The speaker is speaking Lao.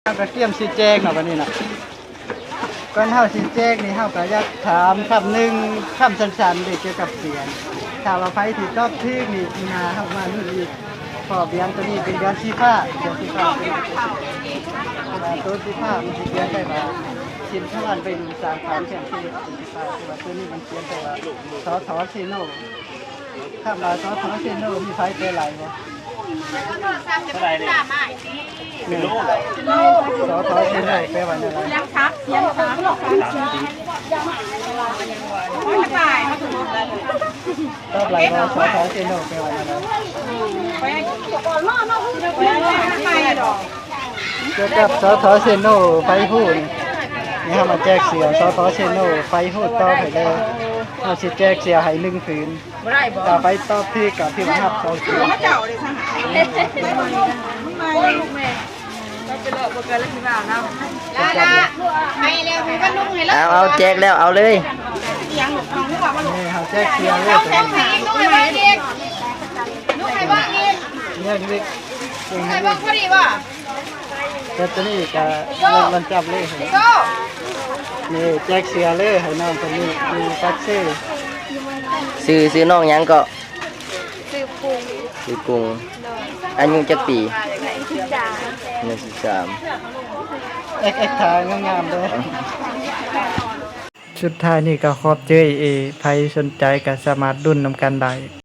ເຮົາກໍກຽມຊິແຈກເນາະ ບັດນີ້ນະ. ກ່ອນເຮົາຊິແຈກນີ້ ເຮົາກໍຢາກຖາມຄຳໜຶ່ງ ຄຳສັ້ນໆເດ້ ກ່ຽວກັບສຽງ. ຖ້າວ່າໃຜທີ່ຕອບຖືກນີ້ ປີໜ້າເຮົາມາລຸ້ນອີກ ເພາະບຽນໂຕນີ້ເປັນບຽນສີຟ້າ ເປັນບຽນສີຟ້າ ເປັນ ອ່າ ໂຕສີຟ້າມັນຊິຂຽນໄດ້ວ່າ ສິນທະວັນໄວລຸ້ນສ້າງຝັນ ແຂງຊີວິດ ເປັນສີຟ້າ. ແຕ່ວ່າໂຕນີ້ມັນຂຽນໄດ້ວ່າ ສທ ເຊໂນ. ຄຳວ່າ ສທ ເຊໂນ ມີໃຜແປໄດ້ບໍ່? ເທົ່າໃດເດ? ແມ່ນ ສທ ເຊໂນ ແປວ່າແນວໃດ? ຕອບໄດ້ບໍ່? ສທ ເຊໂນ ແປວ່າແນວໃດ? ກ່ຽວກັບ ສທ ເຊໂນ ໃຜຮູ້ນີ້ ນີ້ເຮົາມາແຈກເສື້ອ ສທ ເຊໂນ ໃຜຮູ້ຕອບໃຫ້ເດີ. ເຮົາຊິແຈກເສື້ອໃຫ້ໜຶ່ງຜືນ ບໍ່ໄດ້ບໍ່? ຖ້າໃຜຕອບຖືກກໍຖືວ່າຮັບສອງ ເຈົ້າເດ້ ເອົາ ເອົາ ແຈກແລ້ວເອົາເລີຍ. ນີ້ເຮົາແຈກເສື້ອເລີຍ ເນຍ ເດັກ ແຕ່ຕົວນີ້ກໍມັນຈັບເລີຍ. ນີ້ແຈກເສື້ອເລີຍໃຫ້ນ້ອງເພິ່ນນີ້ ຢູ່ປາກເຊ. ຊື່ ຊື່ນ້ອງຫຍັງເກາະ? ຊື່ກຸງ. ຊື່ກຸງ. ໂດຍ. ອາຍຸຈັກປີ? ສິບສາມ. ອາຍຸສິບສາມ. ແອັກ ແອັກ ທ່າງາມໆເດີ. ສຸດທ້າຍນີ້ກໍຂອບເຈີເອ ໃຜສົນໃຈກໍສາມາດລຸ້ນນຳກັນໄດ້.